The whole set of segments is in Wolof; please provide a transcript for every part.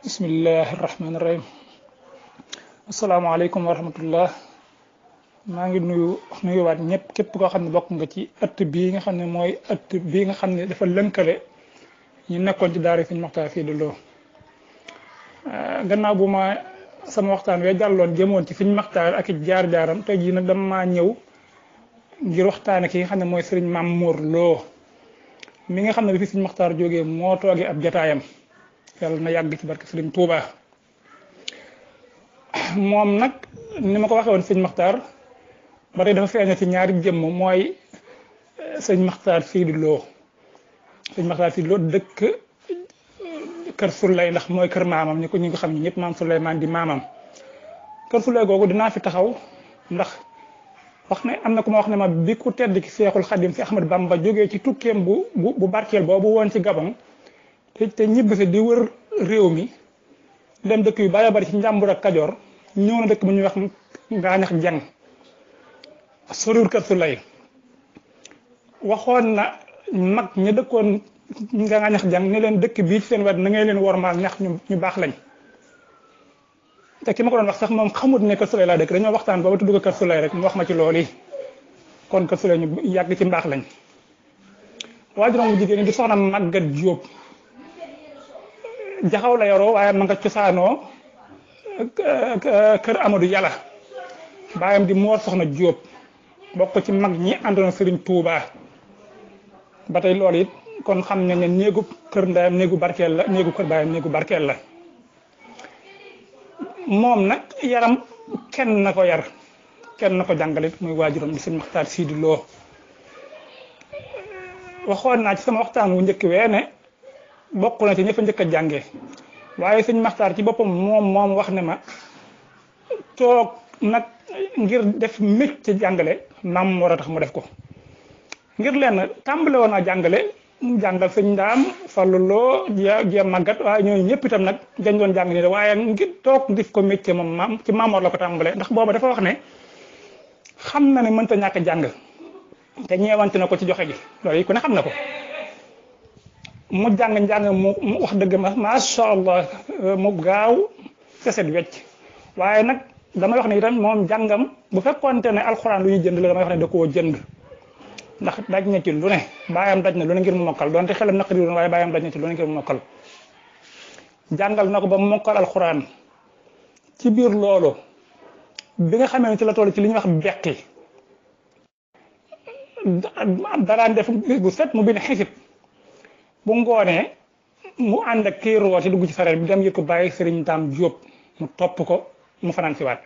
bismillahi rahmaani rahim asalaamaaleykum wa rahmatullah maa ngi nuyuwaat ñëpp képp koo xam ne bokk nga ci ëtt bii nga xam ne mooy ëtt bii nga xam ne dafa lënkale ñu nekkoon ci daara Sëñ Maxtaar Fii Lo gannaaw bu ma sama waxtaan wee jàlloon jëmoon ci Sëñ Maxtaar ak jaar-jaaram tey jii nag dama ñëw ngir waxtaane ki nga xam ne mooy sëriñ Maam Mor Lo mi nga xam ne bi fi Sëñ Maxtaar jógee moo toogee ab jataayam yàlla na yàgg ci barke Sëriñ Tuuba moom nag ni ma ko waxee woon Sëñ Maxtaar ba tey dafa feeña ci ñaari jëmm mooy Sëñ Maxtaar Fii Lo Sëñ Maxtaar Fii Lo dëkk kër Sulay ndax mooy kër maamam ñi ko xam ñi ñëpp maam Suleymaan di maamam kër Sulay googu dinaa fi taxaw ndax wax ne am na ku ma wax ne ma bi ku tedd ki Seexul Xadim si Ahmad Bamba jógee ci tukkeem bu barkeel boobu woon ci Gabon te ñibbisi di wër réew mi dem dëkk yu bari bari ci Njàmbur ak Kajoor ñëw na dëkk bu ñuy wax Ngaañax Jeng soriwul kër Sulay waxoon na mag ñi dëkkoon Ngaañax Jeng ne leen dëkk bii ci seen wet na ngay leen wormaal ñax ñu baax lañ te ki ma ko doon wax sax moom xamut ne kër Sulay laa dëkk dañoo waxtaan booba tudd ko kër Sulay rek mu wax ma ci loolu yi kon kër Sulay ñu yàgg ci mbaax lañ waajuram bu jigéen ñi di soxna Màggat Jóob jaxaw la yoroo waaye ma nga cosaanoo kër Amadou Yàlla baayam di Moor Soxna Jóob bokk ci mag ñi àndoon Sëriñ Tuubaa ba tey loolu it kon xam ne néegu kër ndeyam néegu barkeel la néegu kër baayam néegu barkeel la moom nag yaram kenn na ko yar kenn na ko jàngalit muy waajuram di Sëñ Maxtaar Fii Lo waxoon naa ci sama waxtaan wu njëkk wee ne bokk na ci ñëpp a njëkk a jànge waaye Sëñ Maxtaar ci boppam moom wax ne ma toog nag ngir def métier jàngale maam war a tax mu def ko ngir lenn tàmbale woon naa jàngale jàngal Sëñ Ndaam Fallu Lo jee màggat waaye ñooñu ñëpp itam nag dañ doon jàng ni waaye ngir toog def ko métier moom ci Maam Mor la ko tàmbale ndax booba dafa wax ne xam na ne mënta ñàkk a jàng te ñeewante na ko ci joxe gi loolu yi ku ne xam na ko mu jàng mu wax dëgg macha allah mu gaaw te set wecc waaye nag damay wax ne itam moom jàngam bu fekkoonte ne alxuraan lu ñuy jënd la damay wax ne da koo jënd ndax daj na ci lu ne baayam daj na lu ne ngir mu mokkal donte xelam naqari woon waaye baayam daj na ci lu ne ngir mu mokkal jàngal na ko ba mu mokkal alxuraan ci biir loolu bi nga xamee ne ci la toll ci li ñuy wax beqi daraan def bu set mu bind xisib bu ngoonee mu ànd ak kii rooti dugg ci sareet bi dem yët ko bàyyi Sëriñ Daam Jóob mu topp ko mu fanaan si waat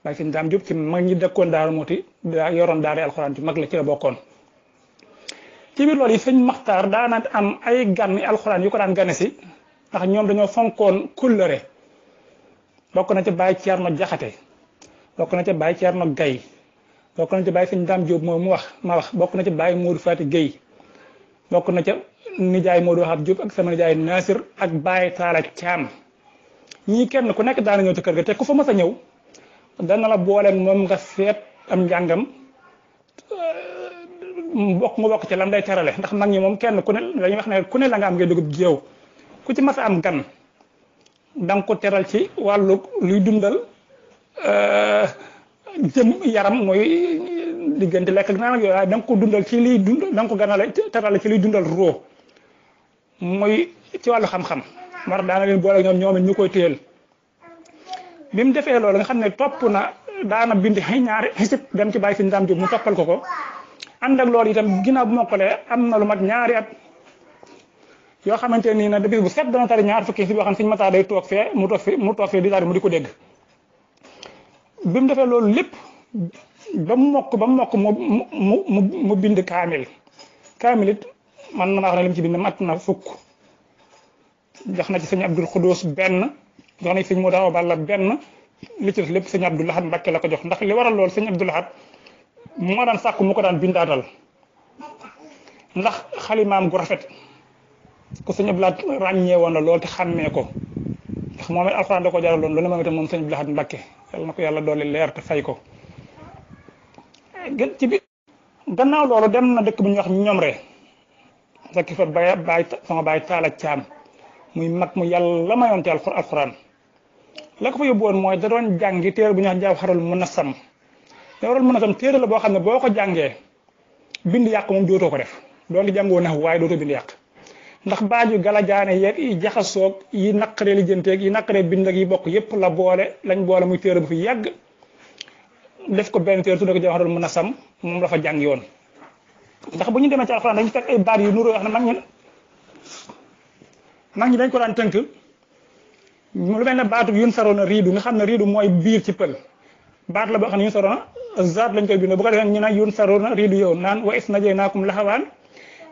bàyyi Sëriñ Daam Jóob ci mag ñi dëkkoon Daaru Muti yoroon daara alxuraan ci mag la ci la bokkoon ci biir loolu yi Sëñ Maxtaar daana am ay gan alxuraan yu ko daan gane si ndax ñoom dañoo fonkoon kóllëre bokk na ca Baay Ceerno Jaxate bokk na ca Baay Ceerno Gay bokk na ca Baay Sëñ Daam Jóob mooy ma wax bokk na ca Baay Moodu Faati Géy bokk na ca nijaay Moodu Wahab Jóob ak sama nijaay Nasir ak Baay Taala Caam ñii kenn ku nekk daana ñëw ci kër ga te ku fa mas a ñëw dana la booleen moom nga seet am njàngam nga bokk ci lam day terale ndax mag ñi moom kenn ku ne dañuy wax ne ku ne la nga am ngay dugub jéew ku ci mas a am gan danga ko teral ci wàllu luy dundal jëm yaram mooy diggante lekk ak naan ak yooyu waaye danga ko dundal ci liy dund danga ko ganale terale ci liy dundal roo mooy ci wàllu xam-xam war daana leen boole ñoom ñu koy téyel bi mu defee loolu nga xam ne topp na daana bind ñaari xisib dem ci Baay Sëñ Daam Jóob mu toppal ko ànd ak loolu itam ginnaaw bu mokkalee am na lu mat ñaari at yoo xamante nii na bis bu set dana tari ñaar fukki xisib yoo xam ne Sëñ Maxtaar day toog fee mu toog fee di tari mu di ko dégg bi mu defee loolu lépp ba mu mokk mu bind kaamil it man na maa wax ne li mu ci bind mat na fukk jox na ci Sëñ Abdul Xudoos benn jox na ci Sëñ Moodu Awa Balla benn li ci des lépp Sëñ Abdul Ahad Mbàkke la ko jox ndax li waral loolu Sëñ Abdul Ahad moo daan sàkku mu ko daan bindaatal ndax xalimaam gu rafet ko Sëñ Abdul Ahad ràññee woon la loolu te xàmmee ko ndax moom it alxuraan da ko jaraloon loolu moom itam moom Sëñ Abdul Ahad Mbàkke yàlla na ko yàlla doole leer te fay ko ci bi gannaaw loolu dem na dëkk bu ñuy wax Ñomre fekk fa sama baay Taala Caam muy mag mu yàlla mayoon te alxuraan la ko fa yóbbu woon mooy da doon jàngi téere bu ñuy wax Jawharul Munassam Jawharul Munassam téere la boo xam ne boo ko jàngee bind yàq moom dootoo ko def doo ngi jàngoo nax waaye dootoo bind yàq ndax baaju galajaane yeeg yi jaxasoog yi naqaree lijjanteeg yi naqaree bind ak yi bokk yépp la lañ boole muy téere bu fi yàgg def ko benn téere tudde ko Jawharul Munassam moom la fa jàngi woon ndax bu ñu demee ci alxuraan dañu fekk ay baat yu nuroo yoo xam ne mag ñi dañ ko daan tënk lu mel ne baatu yun saroon a riidu nga xam ne riidu mooy biir ci pël baat la boo xam ne yun saroon a zaat lañ koy bind bu ko defee ñu ne yun saroon a riidu yow naan wa is najaynaakum laxawaan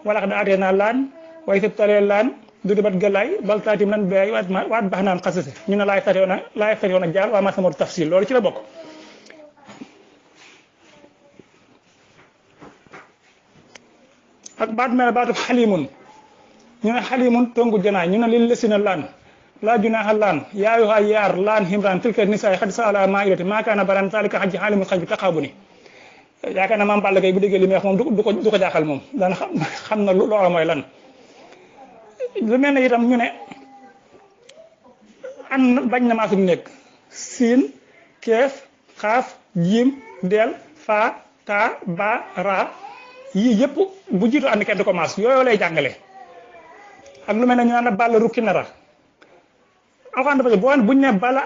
wala xa da atee naa laan waaye sib taree laan dudu bat galaay bal taatim nan beey waat baax naan xasase ñu ne laay taryoon a jaar waa ma sama tafsil loolu ci la bokk ak baat mel baatu xalimun ñu ne xalimun tongu janaay ñu ne lil lesina laan laa junaaha laan yaayuha yaar laan himran tilka nisaay xad sa ala maa ilati maa kaana baran zalika xaj xalimul xaj bi taxaabu ni yaakaar na maam Balla Gaye bu déggee li muy wax moom du ko jaaxal moom daana xam na loola mooy lan lu mel ne itam ñu ne an bañ na maa fi nekk siin keef xaaf jiim deel faa taa ba raa yii yëpp bu jiitu ànd kenn du ko maas yooyu lay jàngale ak lu mel ne ñu naan balla rukki nara alxuraan dafa boo buñ ne bala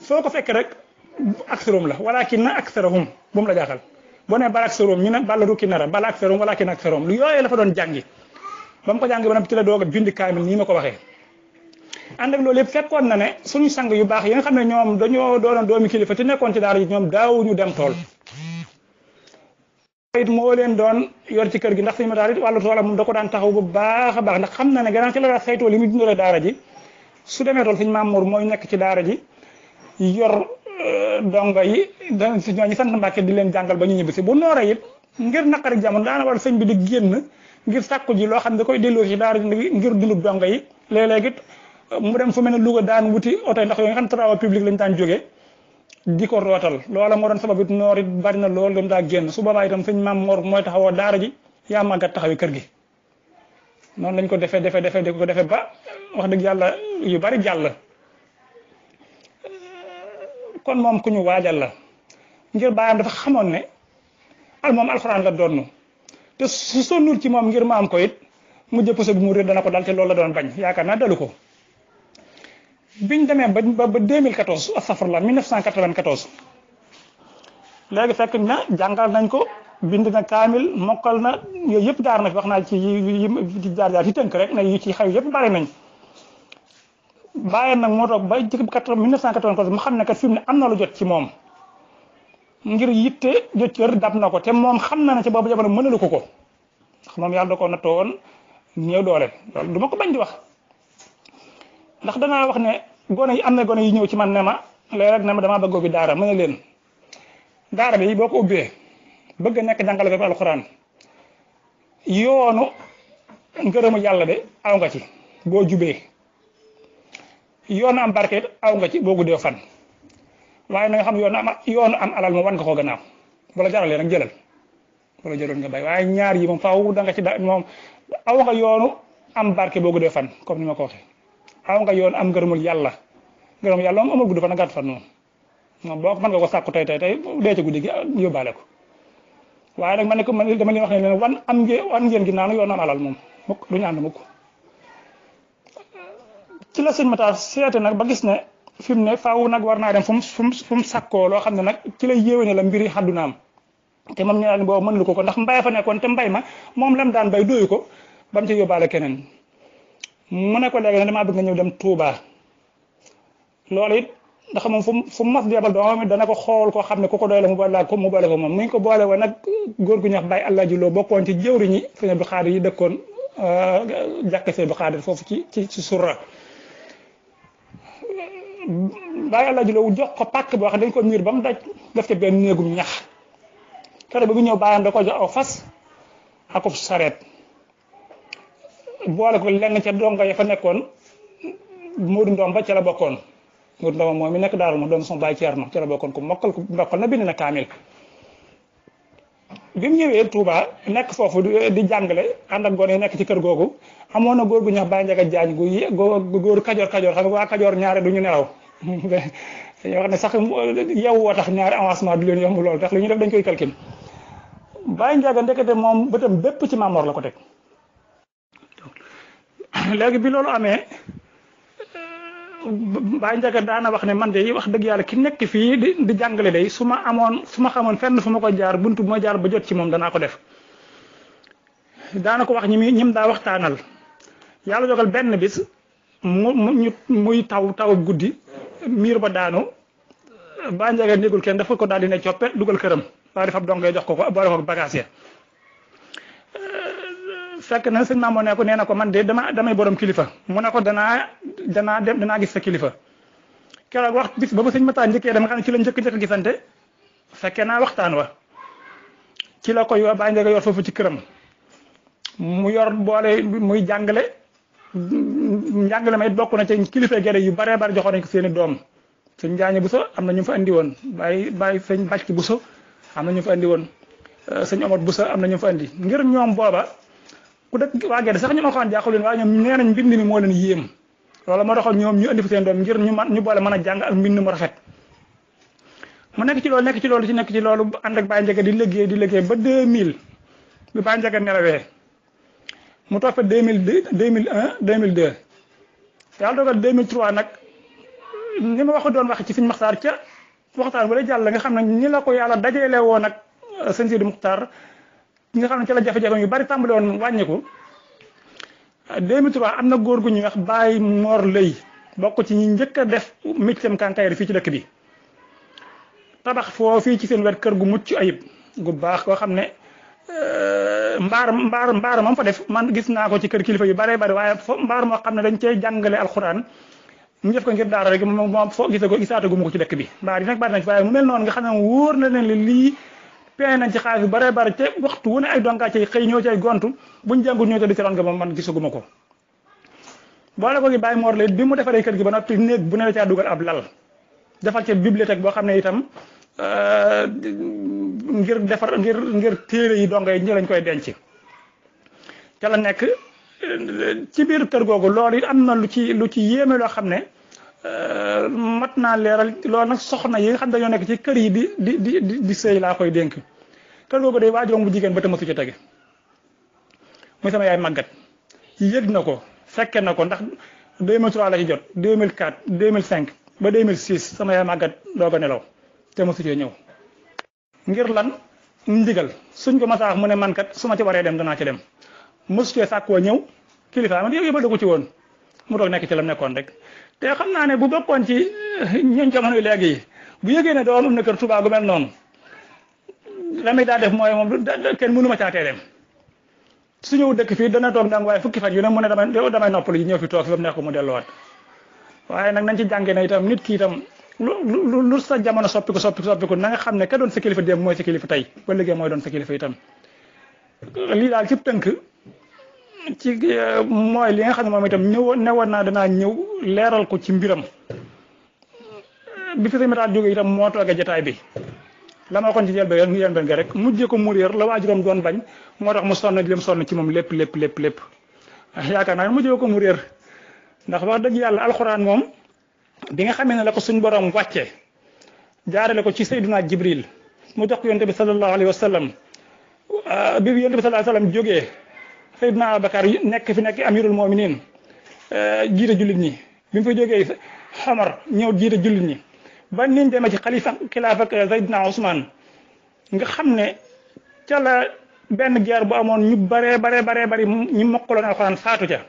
foo ko fekk rek aksarum la walakin aksarahum bu mu la jaaxal boo ne bala aksarum ñu ne balla rukki nara bala aksarum walakin aksarum lu yooyu la fa doon jàngi ba mu ko jàngi ba nag ci la doog a bind kaamil nii ma ko waxee ànd ak loolu yëpp fekkoon na ne suñu sang yu baax yi nga xam ne ñoom dañoo doonoon doomi kilifa te nekkoon ci daara ji ñoom daawuñu dem tool it moo leen doon yor ci kër gi ndax suñu ma daal it wàllu toolam moom da ko daan taxaw bu baax a baax ndax xam na ne gannaaw ci la daa saytoo li muy dundale daara ji su demee tool suñu Mamour mooy nekk ci daara ji yor dongo yi da si ñooñu sant Mbàkke di leen jàngal ba ñu ñibbisi bu nooree it ngir naqari jamono daana war sëñ bi di génn ngir sàkku ji loo xam ne da koy delloo ci daara ji ngir dundub dongo yi léeg-léeg it mu dem fu mel ne Louga daan wuti oto yi ndax yooyu nga xam ne travaux publics lañu daan jógee di ko rootal loola moo doon sabab it noor it bari na lool dem daa génn su boobaa itam sëñ Maam Mor mooy taxawoo daara ji yaa màggat taxawi kër gi noonu lañ ko defee di ko defee ba wax dëgg yàlla yu bari jàll kon moom ku ñu waajal la ngir baayam dafa xamoon ne moom alxuraan la doon te su sonnul ci moom ngir ma am ko it mu jëpp sa bu mu réer dana ko dal te loolu la doon bañ yaakaar naa dalu ko biñ demee ba 2014 astafurlah 1994 léegi fekk na jàngal nañ ko bind na kaamil mokkal na yooyu yëpp jaar na fi wax naa ci yi jaar ci tënk rek ne yi ci xew yëpp bari nañ bàyyi nag moo toog ba 1994 mu xam ne kat fi mu ne am na lu jot ci moom ngir yitte jot cër dab na ko te moom xam na ne ci boobu jamono mënalu ko ndax moom yàlla da ko nattoo woon néew doole loolu du ma ko bañ di wax ndax danaa wax ne gone yi am na gone yi ñëw ci man ne ma léegi rek ne ma damaa bëgg ubbi daara ma ne leen daara bi boo ko ubbee bëgg nekk jàngale ko alxuraan yoonu ngërëmu yàlla de aw nga ci boo jubee yoonu am barke aw nga ci boo guddee fan waaye na nga xam yoonu am alal moom wan nga ko gannaaw bala jaralee nag jëlal bala jëloon nga bay waaye ñaar yi moom faaw da nga ci moom aw nga yoonu am barke boo guddee fan comme ni ma ko waxee aw nga yoon am ngërëmul yàlla moom amul gudd fan a gàtt fan moom boo ko mën nga ko sàkku tey dee ci guddi gi yóbbaale ko waaye nag man dama leen wax ne leen wan ngeen ginnaaw nag yoon am alal moom mukk duñu ànd mukk ci la sëñ Matar seete nag ba gis ne fi mu ne faaw nag war naa dem fu mu sàkkoo loo xam ne nag ci lay yéwéne la mbiri xaddunaam te moom ñu naan boobu mënulu ko ndax mbay fa nekkoon te mbay ma moom lam daan bay doyu ko ba mu ci yóbbaale keneen mu ne ko léegi ne damaa bëgg nga ñëw dem Touba loolu it ndax moom fu mu mas di yebal doomam it dana ko xool koo xam ne ku ko doy la mu boole ko moom mu ngi ko boole woon nag góor gu ñuy wax Baye Alaaji Lo bokkoon ci jëwriñ ñi sëñ Abdou Khadir yi dëkkoon jàkk sëñ Abdou Khadir foofu ci surra Baye Alaaji Lo jox ko pàkk boo xam dañ ko miir ba mu daj def ca benn néegum ñax kere ba bu ñëw bàyyam da ko jox aw fas akub sareet boole ko lenn ca donga ya fa nekkoon Modou Ndomba ca la bokkoon Modou Ndomba moom mi nekk daaru ma doon son Baye Thierno ca la bokkoon ko mokkal na bind na kaamil bi mu ñëwee Touba nekk foofu di jàngale ànd ak gone yi nekk ci kër googu amoon na góor gu ñuy wax Baye Ndiaga Diagne góor kajoor xam nga waa kajoor ñaare du ñu nelaw dañuy wax ne sax yow woo tax ñaari avancement du leen yomb loolu tax li ñu def dañ koy calcul Baye Ndiaga ndekete moom bëtam bépp ci Mamor la ko teg léegi bi loolu amee Baye Ndiaga daana wax ne man de wax dëgg yàlla ki nekk fii di jàngale day su ma xamoon fenn fu ma ko jaar buntu bu ma jaar ba jot ci moom danaa ko def daana ko wax ñim daa waxtaanal yàlla dogal benn bis muy taw guddi miir ba daanu Baye Ndiaga néegul kenn dafa ko daal di ne coppe dugal këram waa def ab dongee jox ko boole ko bagage ya fekk na sëñ Mamour ne ko nee na ko man de damay borom kilifa mu ne ko danaa gis sa kilifa keroog wax bis ba sëñ Matar njëkkee dama xam ne ci la njëkk gisante fekkee naa waxtaan wa ci la ko Baye Ndiaga yor foofu ci këram mu yor boole muy jàngale ma it bokk na ci kilifa gere yu baree bari joxoon nañ ko seeni doom sëñ Njaañe Buso am na ñu fa andi woon bàyyi sëñ Bàcc Buso am na ñu fa andi woon sëñ Omar Buso am na ñu fa andi ngir ñoom booba ku dëkk waa Gede sax ñu ma xamoon jaaxul leen waaye ñoom nee nañ mbind mi moo leen yéem loolu moo taxoon ñoom ñu andi fa seen doom ngir ñu boole mën a jàng ak mbind mu rafet mu nekk ci loolu ànd ak Baye Ndiaga di liggéey ba 2000 bi Baye Ndiaga nelawee mu toog fa 2001 2002 yàlla dogal 2003 nag ni ma doon wax ci sëñ Maxtaar ca waxtaan bu lay jàll nga xam ne ñi la ko yàlla dajeele woon ak sëñ Sidi Muxtaar nga xam ne ci la jafe-jafe yu bari tàmbale woon wàññiku 2003 am na góor gu ñuy wax Baye Mor Lay bokk ci ñi njëkk a def méccam kànkaayri fii ci dëkk bi tabax foo fii ci seen wet kër gu mucc ayib gu baax koo xam ne mbaar moom fa def man gis naa ko ci kër kilifa yu bare bari waaye mbaar moo xam ne dañ cey jàngale alxuraan ñu def ko ngir daara rek moom foo gisaatu ma ko ci dëkk bi mbaar yi nag bari nañ fi waaye mu mel noonu nga xam ne wóor na leen lii pee nañ ci xaalis yu bare bari te waxtu wu ne ay dongaa cay xëy ñoo cay gontu buñ jàngul ñoo tëdd ci ron nga moom man gisaguma ko boole ko gi Baye Mor la bi mu defaree kër gi ba noppi néeg bu ne la caa dugal ab lal defal ca bibliothèque boo xam ne itam ngir téere yi donga yi ñi lañ koy denc ca la nekk ci biir kër googu loolu it am na lu ci yéeme loo xam ne mat naa leeral loolu nag soxna yi nga xam dañoo nekk ci kër yi di sëy laa koy dénk kër googu day waajuram bu jigéen ba te masu ci tege muy sama yaay màggat yëg na ko fekke na ko ndax 2003 la ci jot 2004 2005 ba 2006 sama yaay màggat doog a nelaw te masu cee ñëw ngir lan ndigal suñ ko masaax mu ne man kat su ma ci waree dem danaa ci dem masu cee sàkkoo ñëw kilifa man yow yëbal da ko ci woon mu toog nekk ci lam nekkoon rek te xam naa ne bu bokkoon ci ñun jamono léegi yi bu yëgee ne doom am na kër Tuubaa gu mel noonu la muy daa def mooy moom kenn mënu ma caatee dem su ñëw dëkk fii dana toog ndànk waaye fukki fan yu ne mu ne damay noppalu ji ñëw fi toog fi ba mu nekk mu delluwaat waaye nag nañ ci jàngee ne itam nit ki itam lu sa jamono soppiku na nga xam ne ka doon sa kilifa démb mooy sa kilifa tey ba liggéey mooy doon sa kilifa itam lii daal ci tënk ci mooy li nga xam ne moom itam newoon naa danaa ñëw leeral ko ci mbiram bi fi tamit jóge itam moo toogee jotaay bi la ma waxoon ci njëlbeen ga rek mujjee ko mourir la waajuram doon bañ moo tax mu sonn di dem sonn ci moom lépp yaakaar naa ne mujjee ko mourir ndax wax dëgg yàlla alxuraan moom bi nga xamee ne la ko suñ borom wàcce jaarale ko ci Seydina Jibril mu jox ko yonte bi sallallahu alayhi wa sallam bi yonte bi sallallahu alayhi wa sallam jógee Seydina Abubakar nekk amirul mu'minin jiite jullit ñi bi mu fa jógee Omar ñëw jiite jullit ñi ba niñ demee ci xilaafa ak Seydina Ousmane nga xam ne ca la benn guerre bu amoon ñu bari ñu mokkaloon alxuraan faatu ca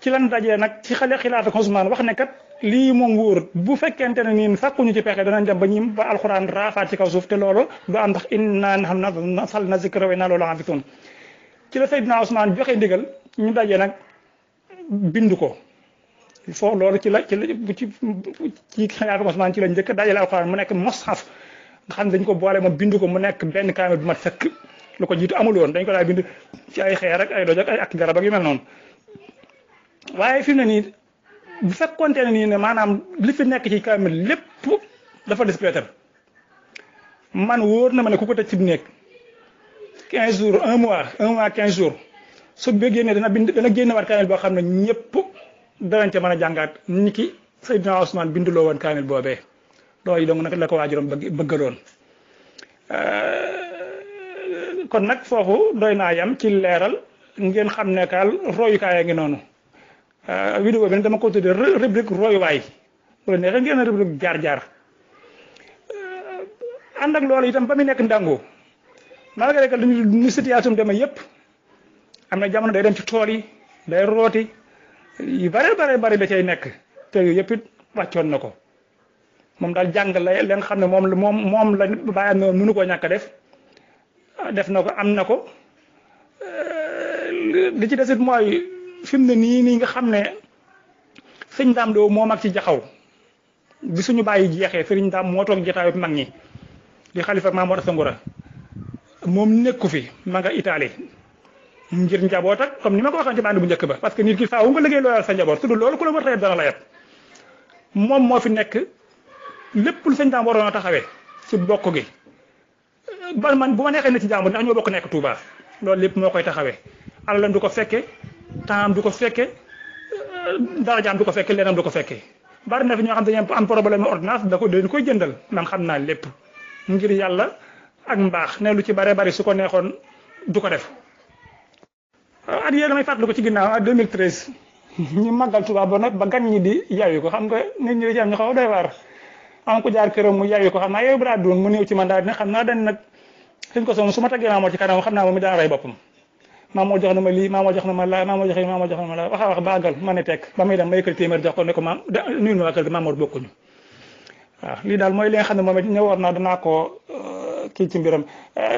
ci lan dajee nag ci xilaafa ak Ousmane wax ne kat lii moom wóor bu fekkente ne nii sàkkuñu ci pexe danañ dem ba alxuraan raafaat ci kaw suuf te loolu du am ndax inna nahnu nazzalna zikra wa inna lahu lahafizun ci la Seydina Ousmane joxe ndigal ñu dajee nag bind ko foofu loolu ci xilaafa Ousmane ci la njëkk dajale alxuraan mu nekk mushaf nga xam ne dañ ko boole ma bind ko mu nekk benn kaamil bu mat sëkk lu ko jiitu amul woon dañ ko daa bind ci ay xeer ak ay doj ak ay ak garab ak yu mel noonu waaye fi mu ne nii bu fekkoonte ne nii ne maanaam li fi nekk ci kaamil lépp dafa displéter man wóor na ma ne ku ko tëj ci néeg 15 jours 1 mois 15 jours su bëggee ne dana génne waat kaamil boo xam ne ñëpp danañ ca mën a jàngaat ni ki Seydina Ousmane binduloo woon kaamil boobee loolu yi donc nag la ko waajuram bëggaloon kon nag foofu doy naa yam ci leeral ngeen xam ne kaal royukaay a ngi noonu vidéo bi nag dama ko tuddee rubrique royuwaay bu la neexee ngeen rubrique jaar-jaar ànd ak loolu itam ba mu nekk ndàngoo malgré que ni situation demee yëpp am na jamono day dem ci tool yi day rooti yu bare da cay nekk te yooyu yëpp it wàccoon na ko moom daal jàng la leen xam ne moom la bàyyam ne mënu koo ñàkk a def na ko am na ko li ci desit mooy fi mu ne nii nga xam ne sëñ Daam doo moo mag ci jaxaw bi suñu bàyyi jeexee sëriñ Daam moo toog jotaayu mag ñi di xalifa Maam Mor Asta Ngoura moom nekku fi ma nga Italie ngir njaboot ak comme ni ma ko waxoon ci bande bu njëkk ba parce que nit ki faaw nga liggéey looyal sa njaboot tudd loolu ku la war a dana la yet moom moo fi nekk lépp lu sëñ Daam waroon a taxawee ci bokk gi ba man bu ma neexee ne ci jàmbur ndax ñoo bokk nekk Touba loolu lépp moo koy taxawee alalam du ko fekke temps du ko fekke darajaam du ko fekke leenam du ko fekke bari na fi ñoo xam ne dañu am problème ordonnance dañ koy jëndal man xam naa lépp ngir yàlla ak mbaax ne lu ci bari su ko neexoon du ko def at yee damay fàttali ko ci ginnaaw 2013 ñu màggal Touba ba nag ba gan ñi di yawi ko xam nga nit ñi di am ñu xaw doy waar am ko jaar këram mu yawi ko xam naa yow bu daa doon mu néew ci man daal dina xam naa dañ nag suñ ko soom su ma taggee maamoo ci kanam xam naa moom mi daan rey boppam maamoo jox na ma lii maamoo jox na ma la maamoo jox na ma la wax ba àggal ma ne tekk ba muy dem ma yëkkati téeméer jox ko ne ko maam nuyu ma waa kër gi maamoor bokkuñu waaw lii daal mooy li nga xam ne moom it ñëwoon naa danaa ko kii ci mbiram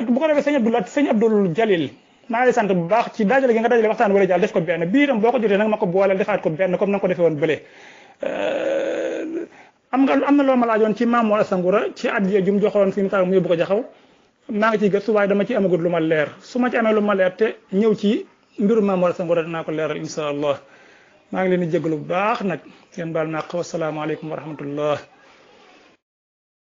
bu ko defee sëñ Abdoul Jalil maa ngi sant bu baax ci dajale gi nga dajale waxtaan wala jàll def ko benn bii itam boo ko jotee nag ma ko booleel defaat ko benn comme na nga ko defee woon bële am na loo ma laajoon ci Maam Mor Asta Ngoura ci addiya ju mu joxoon fi mu tax mu yóbbu ko jaxaw maa ngi ciy gëstu waaye dama ci amagul lu ma leer su ma ci amee lu ma leer te ñëw ci mbirum Maam Mor Asta Ngoura dinaa ko leeral insha allah maa ngi leen di jégalu bu baax nag ngeen baal naa ko wasalaamaaleykum wa rahmatullah